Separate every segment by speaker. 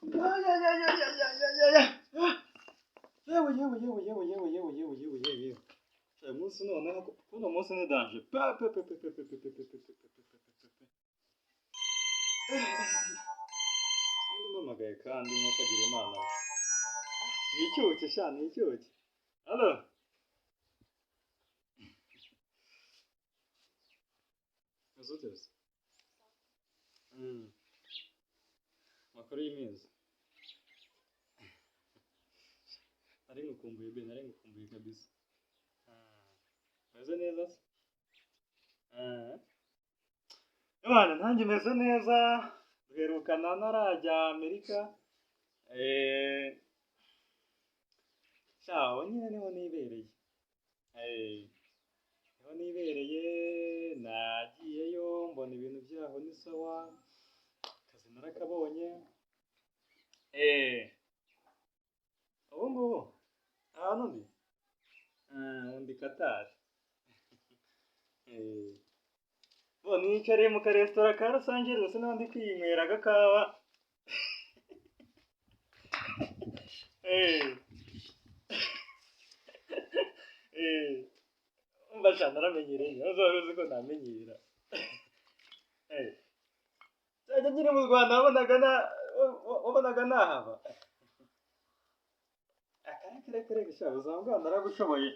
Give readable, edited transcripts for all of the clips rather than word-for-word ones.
Speaker 1: Ya. Yewe, yewe, yewe, yewe, yewe, yewe, yewe, yewe, yewe, yewe. Uyu munsi noneho, kuno munsi ni danger pe pe pe pe pe pe pe pe pe pe pe pe pe pe pe. Sinzi umpamagaye kandi nk'uko agira Imana. Ni icyuki sha, ni icyuki. Allo? Meze ute se? Amakuru y'iminsi. Nari ngukumbuye be, nari ngukumbuye kabisa. Meze neza se? Ah. Ebana, nanjye meze neza, duherukana ntarajya Amerika. Sha, aho nyine niho nibereye. Niho nibereye, nagiyeyo mbona ibintu byaho ni sawa, akazi narakabonye. Ubu ngubu ahantu ndi, ndi Qatar. Bo nicariye mu karesitora ka Los Angeles niho ndi kwinywera agakawa. Eh. Eh. Umva sha, naramenyereye, wari uzi ko namenyera. Eh. Cyajya nyine mu Rwanda wabonaga nahaba. Akarekere sha, ubuzima bwaho narabushoboye.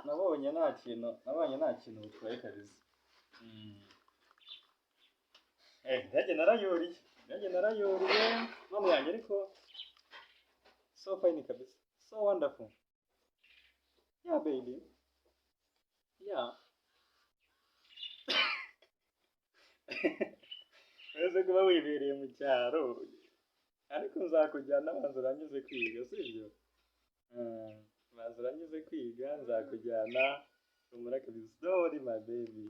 Speaker 1: Nabonye nta kintu butwaye kabisa. Ndege narayuriye. Ndege narayuriye, none yanjye ariko so fine kabisa. So wonderful. Yeah, baby. Yeah. Uretse kuba wibereye mu cyaro, ariko nzakujyana banza urangize kwiga, sibyo? Banza urangize kwiga, nzakujyana, humura kabisa. Don't worry, my baby.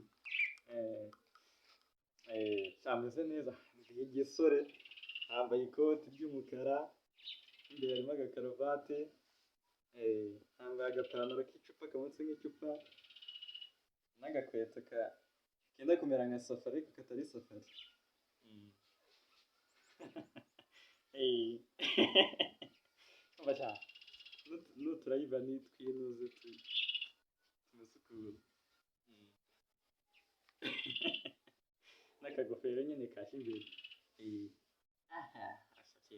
Speaker 1: Sha, meze neza. Ndi igisore, nambaye ikoti ry'umukara, imbere harimo agakaruvati, nambaye agapantaro k'icupa kamanutse nk'icupa, n'agakweto ka kenda kumera nka safari ariko katari safari. Umva sha, n'uturayiva ni twinuze tumeze ukuntu. N'akagofero nyine kashya imbere. Aha, asha,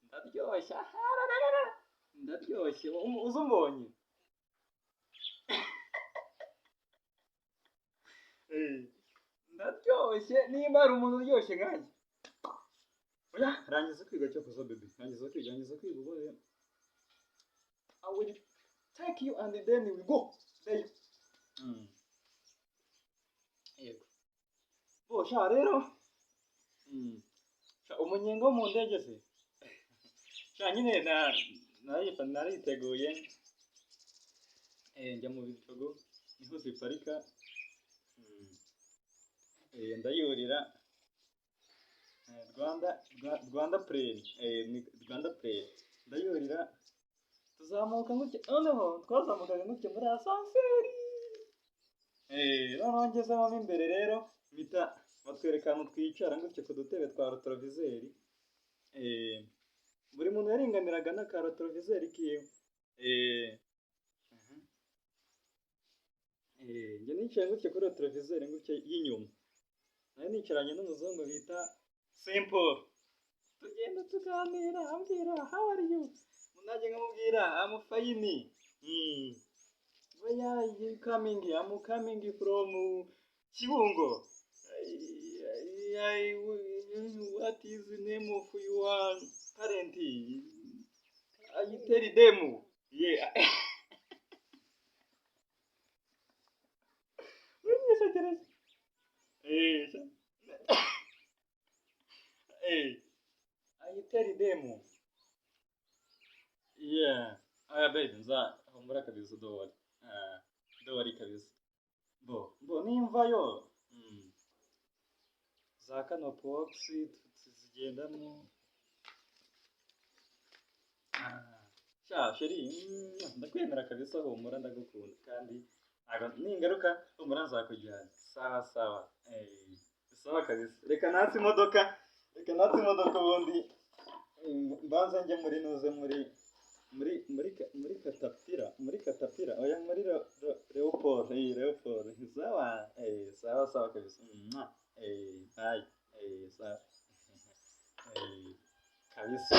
Speaker 1: ndaryoshye, aha, ndaryoshye, uzi umbonye? Ndaryoshye, nimba hari umuntu uryoshye nkanjye. Oya, rangiza kwiga cyokoza baby, rangiza kwiga, rangiza kwiga ubwo. I will take you and then we go there. Yego. Bo sha rero. Sha, umunyenga wo mu ndege se. Sha nyine na nariteguye. Njya mu Biryogo niho ziparika. Ndayurira. Rwanda plane, ni Rwanda plane. Ndayurira tuzamuka gutya, noneho twazamukaga gutya muri ascenseur. Noneho ngezemo mo imbere rero mpita batwereka ahantu twicara gutya ku dutebe twa rétroviseur. Buri muntu yaringaniraga n'aka rétroviseur kiwe. Njye nicaye gutya kuri rétroviseur gutya y'inyuma. Nari nicaranye n'umuzungu bita Saint Paul. Tugenda tuganira, ambwira "How are you?" Nanjye nkamubwira "I'm fine." "Where are you coming?" "I'm coming from Kibungo." "What is the name of your parent?" I tell them. Yeah. Winyisegereza. I tell them. Yeah. Aya baby, nza humura kabisa, don't worry. Ah, don't worry kabisa. Bo, bo nimvayo. Za kano box tuzigendamo. Ah, sha chérie, ndakwemera kabisa, humura, ndagukunda kandi ntabwo ningaruka, humura, nzakujyana. Sawa sawa. Sawa. Sawa kabisa, reka natse imodoka, reka natse imodoka ubundi mbanze njye muri nuze muri katapira, muri katapira, oya, muri Leopold, Leopold. Sawa, sawa sawa kabisa. Mwah. Bye, sawa, kabisa.